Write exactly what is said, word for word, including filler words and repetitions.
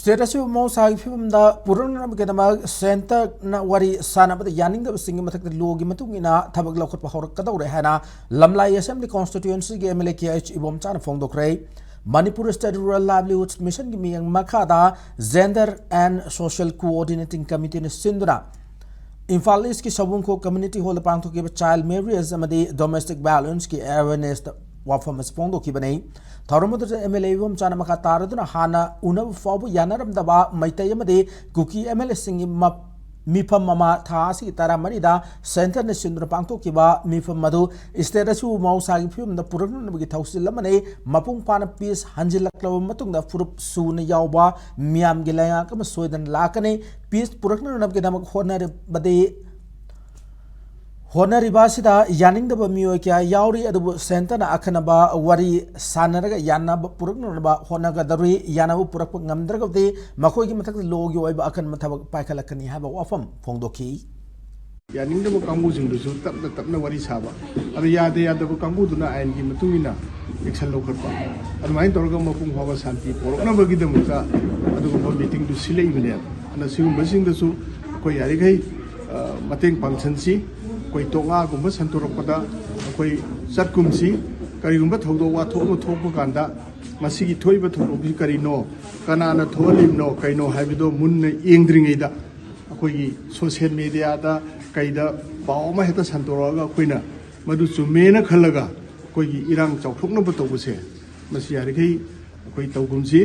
State ꯑꯁꯤꯕꯨ ꯃꯍꯧꯁꯥꯒꯤ ꯐꯤꯕꯝꯗ ꯄꯨꯔꯛꯅꯅꯕꯒꯤꯗꯃꯛ ꯁꯦꯟꯇꯔꯅ ꯋꯥꯔꯤ ꯁꯥꯟꯅꯕꯗ ꯌꯥꯅꯤꯡꯗꯕꯁꯤꯡꯒꯤ ꯃꯊꯛꯇ ꯂꯣꯒꯤ ꯃꯇꯨꯡ ꯏꯟꯅ ꯊꯕꯛ ꯂꯧꯈꯠꯄ ꯍꯧꯔꯛꯀꯗꯧꯔꯦ ꯍꯥꯏꯅ ꯂꯝꯂꯥꯏ ꯑꯦꯁꯦꯝꯕ꯭ꯂꯤ ꯀꯣꯟꯁꯇꯤꯇ꯭ꯌꯨꯑꯦꯟꯁꯤꯒꯤ M L A K H ꯏꯕꯣꯝꯆꯥꯅ ꯐꯣꯡꯗꯣꯛꯈ꯭ꯔꯦ꯫ ꯃꯅꯤꯄꯨꯔ ꯁ꯭ꯇꯦꯠ ꯔꯨꯔꯦꯜ ꯂꯥꯏꯚꯂꯤꯍꯨꯗ ꯃꯤꯁꯟꯒꯤ ꯃꯤꯠꯌꯦꯡ ꯃꯈꯥꯗ ꯖꯦꯟꯗꯔ ꯑꯦꯟ ꯁꯣꯁꯤꯌꯦꯜ ꯀꯣꯑꯣꯔꯗꯤꯅꯦꯇꯤꯡ ꯀꯃꯤꯇꯤꯅ ꯁꯤꯟꯗꯨꯅ ꯏꯝꯐꯥꯜ ꯏꯁꯀꯤ ꯁꯥꯋꯨꯝꯈꯣꯛ ꯀꯝꯃ꯭ꯌꯨꯅꯤꯇꯤ ꯍꯣꯜꯗ ꯄꯥꯡꯊꯣꯛꯈꯤꯕ ꯆꯥꯏꯜ ꯃꯦꯔꯤꯌꯦꯖ ꯑꯃꯗꯤ ꯗꯣꯃꯦꯁꯇꯤꯛ ꯚꯥꯏꯑꯣꯂꯦꯟꯁꯀꯤ ꯑꯦꯋꯦꯔꯅꯦꯁꯇ ꯋꯥꯐꯝ ꯑꯁꯤ ꯐꯣꯡꯗꯣꯛꯈꯤꯕꯅꯤ꯫ ꯊꯧꯔꯝ ꯑꯗꯨꯗ ꯑꯦꯝ ꯑꯦꯜ ꯑꯦ ꯏꯕꯣꯝꯆꯥꯅ ꯃꯈꯥ ꯇꯥꯔꯗꯨꯅ ꯍꯥꯟꯅ ꯎꯅꯕ ꯐꯥꯎꯕ ꯌꯥꯅꯔꯝꯗꯕ ꯃꯩꯇꯩ ꯑꯃꯗꯤ ꯀꯨꯀꯤ ꯑꯦꯝ ꯑꯦꯜ ꯑꯦꯁꯤꯡꯒꯤ ꯃ-, ꯃꯤꯐꯝ ꯑꯃ ꯊꯥ ꯑꯁꯤꯒꯤ ꯇꯔꯥꯃꯔꯤꯗ ꯁꯦꯟꯇꯔꯅ ꯁꯤꯟꯗꯨꯅ ꯄꯥꯡꯊꯣꯛꯈꯤꯕ ꯃꯤꯐꯝ ꯑꯗꯨ ꯁ꯭ꯇꯦꯠ ꯑꯁꯤꯕꯨ ꯃꯍꯧꯁꯥꯒꯤ ꯐꯤꯕꯝꯗ ꯄꯨꯔꯛꯅꯅꯕꯒꯤ ꯊꯧꯁꯤꯜ ꯑꯃꯅꯤ꯫ ꯃꯄꯨꯡ ꯐꯥꯅ ꯄꯤꯁ ꯍꯟꯖꯤꯜꯂꯛꯂꯕ ꯃꯇꯨꯡꯗ ꯐꯨꯔꯨꯞ ꯁꯨꯅ ꯌꯥꯎꯕ ꯃꯤꯌꯥꯝꯒꯤ ꯂꯩꯉꯥꯛ ꯑꯃ ꯁꯣꯏꯗꯅ ꯂꯥꯛꯀꯅꯤ꯫ ꯄꯤꯁ ꯄꯨꯔꯛꯅꯅꯕꯒꯤꯗꯃꯛ ꯍꯣꯠꯅꯔꯕꯗꯤ ꯍꯣꯠꯅꯔꯤꯕ ꯑꯁꯤꯗ ꯌꯥꯅꯤꯡꯗꯕ ꯃꯤꯑꯣꯏ ꯀꯌꯥ ꯌꯥꯎꯔꯤ, ꯑꯗꯨꯕꯨ ꯁꯦꯟꯇꯔꯅ ꯑꯈꯟꯅꯕ ꯋꯥꯔꯤ ꯁꯥꯟꯅꯔꯒ ꯌꯥꯅꯕ ꯄꯨꯔꯛꯅꯅꯕ ꯍꯣꯠꯅꯒꯗꯧꯔꯤ꯫ ꯌꯥꯅꯕ ꯄꯨꯔꯛꯄ ꯉꯝꯗ꯭ꯔꯒꯗꯤ ꯃꯈꯣꯏꯒꯤ ꯃꯊꯛꯇ ꯂꯣꯒꯤ ꯑꯣꯏꯕ ꯑꯀꯟꯕ ꯊꯕꯛ ꯄꯥꯏꯈꯠꯂꯛꯀꯅꯤ ꯍꯥꯏꯕ ꯋꯥꯐꯝ ꯐꯣꯡꯗꯣꯛꯈꯤ꯫ ꯌꯥꯅꯤꯡꯗꯕ ꯀꯥꯡꯕꯨꯁꯤꯡꯗꯨꯁꯨ ꯇꯞꯅ ꯇꯞꯅ ꯋꯥꯔꯤ ꯁꯥꯕ, ꯑꯗꯨ ꯌꯥꯗ ꯌꯥꯗꯕ ꯀꯥꯡꯕꯨꯗꯨꯅ ꯑꯥꯏꯟꯒꯤ ꯃꯇꯨꯡ ꯏꯟꯅ action ꯂꯧꯈꯠꯄ, ꯑꯗꯨꯃꯥꯏꯅ ꯇꯧꯔꯒ ꯃꯄꯨꯡ ꯐꯥꯕ ꯁꯥꯟꯇꯤ ꯄꯣꯔꯛꯅꯕꯒꯤꯗꯃꯛꯇ ꯑꯗꯨꯒꯨꯝꯕ meeting ꯗꯨ ꯁꯤꯜꯂꯛꯏꯕꯅꯦꯕ꯫ ꯑꯗꯨꯅ ꯁꯤꯒꯨꯝꯕꯁꯤꯡꯗꯁꯨ ꯑꯩꯈꯣꯏ ꯌꯥꯔꯤꯈꯩ, ꯑ, ꯃꯇꯦꯡ ꯄꯥꯡꯁꯟꯁꯤ꯫ ꯑꯩꯈꯣꯏ ꯇꯣꯉꯥꯒꯨꯝꯕ ꯁꯟꯗꯣꯔꯛꯄꯗ ꯑꯩꯈꯣꯏ ꯆꯠꯀꯨꯝꯁꯤ꯫ ꯀꯔꯤꯒꯨꯝꯕ ꯊꯧꯗꯣꯛ ꯋꯥꯊꯣꯛ ꯑꯃ ꯊꯣꯛꯄ ꯀꯥꯟꯗ ꯃꯁꯤꯒꯤ ꯊꯣꯛꯏꯕ ꯊꯧꯗꯣꯛꯁꯤ ꯀꯔꯤꯅꯣ, ꯀꯅꯥꯅ ꯊꯣꯛꯍꯜꯂꯤꯕꯅꯣ, ꯀꯩꯅꯣ ꯍꯥꯏꯕꯗꯣ ꯃꯨꯟꯅ ꯌꯦꯡꯗ꯭ꯔꯤꯉꯩꯗ ꯑꯩꯈꯣꯏꯒꯤ social media ꯗ ꯀꯩꯗ ꯄꯥꯎ ꯑꯃ ꯍꯦꯛꯇ ꯁꯟꯗꯣꯔꯛꯑꯒ ꯑꯩꯈꯣꯏꯅ ꯃꯗꯨ ꯆꯨꯝꯃꯦꯅ ꯈꯜꯂꯒ ꯑꯩꯈꯣꯏꯒꯤ ꯏꯔꯥꯡ ꯆꯥꯎꯊꯣꯛꯅꯕ ꯇꯧꯕꯁꯦ, ꯃꯁꯤ ꯌꯥꯔꯤꯈꯩ ꯑꯩꯈꯣꯏ ꯇꯧꯒꯨꯝꯁꯤ꯫